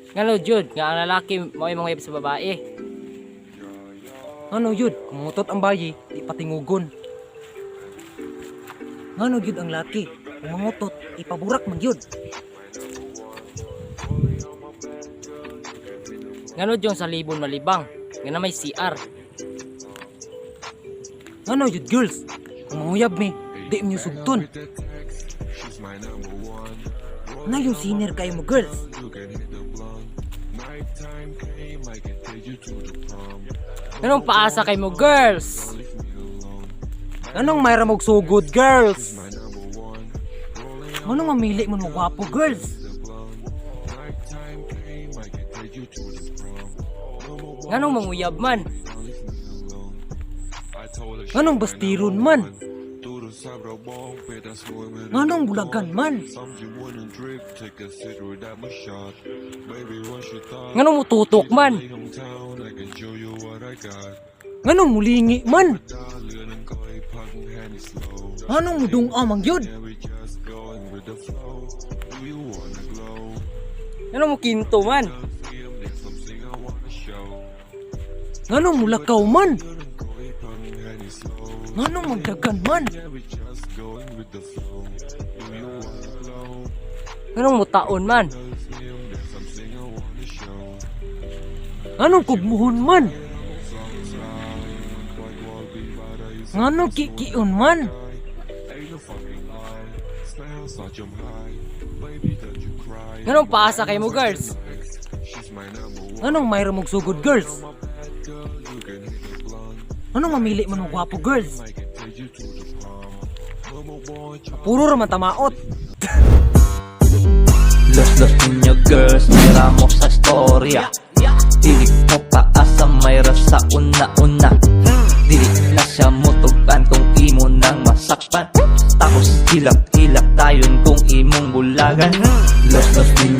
Ngano jud nga ang lalaki mao'y manguyab sa babae? Ngano yun, kung mangutot ang bayi, di patingugon? Ngano gyud ang laki, kung mangutot, ipaburak man gyud? Ngano jud sa libon malibang nga na may CR? Ngano yun, girls, kung manguyab mi, di mi sugton? Na yung sinner kayo mo, girls. Nganong paasa kay mo, girls? Anong mayra mog sugod, girls? Anong mamili mo mo gwapo, girls? Nganong manguyab man? Anong bastiron man? Nganong bulagan man? Nganong mututok man? Nganong mulingi man? Nganong mudunga man gyud? Nganong mukinto man? Nganong mulakaw man? Nganong magdagan man? Nganong mutaon man? Nganong kugmuhon man? Nganong kikion man? Nganong paasa kay mo, girls? Nganong mayra mog sugod, girls? Nganong mamili man og gwapo, girls? Puro ra man tamaot. Los los ninyo, girls, mira mo sa storya. Dili mo paasa, mayra sa una-una. Dili na siya mutugan kung imo nang masakpan. Tapos hilak-hilak tayon kung imong bulagan. Los los ninyo.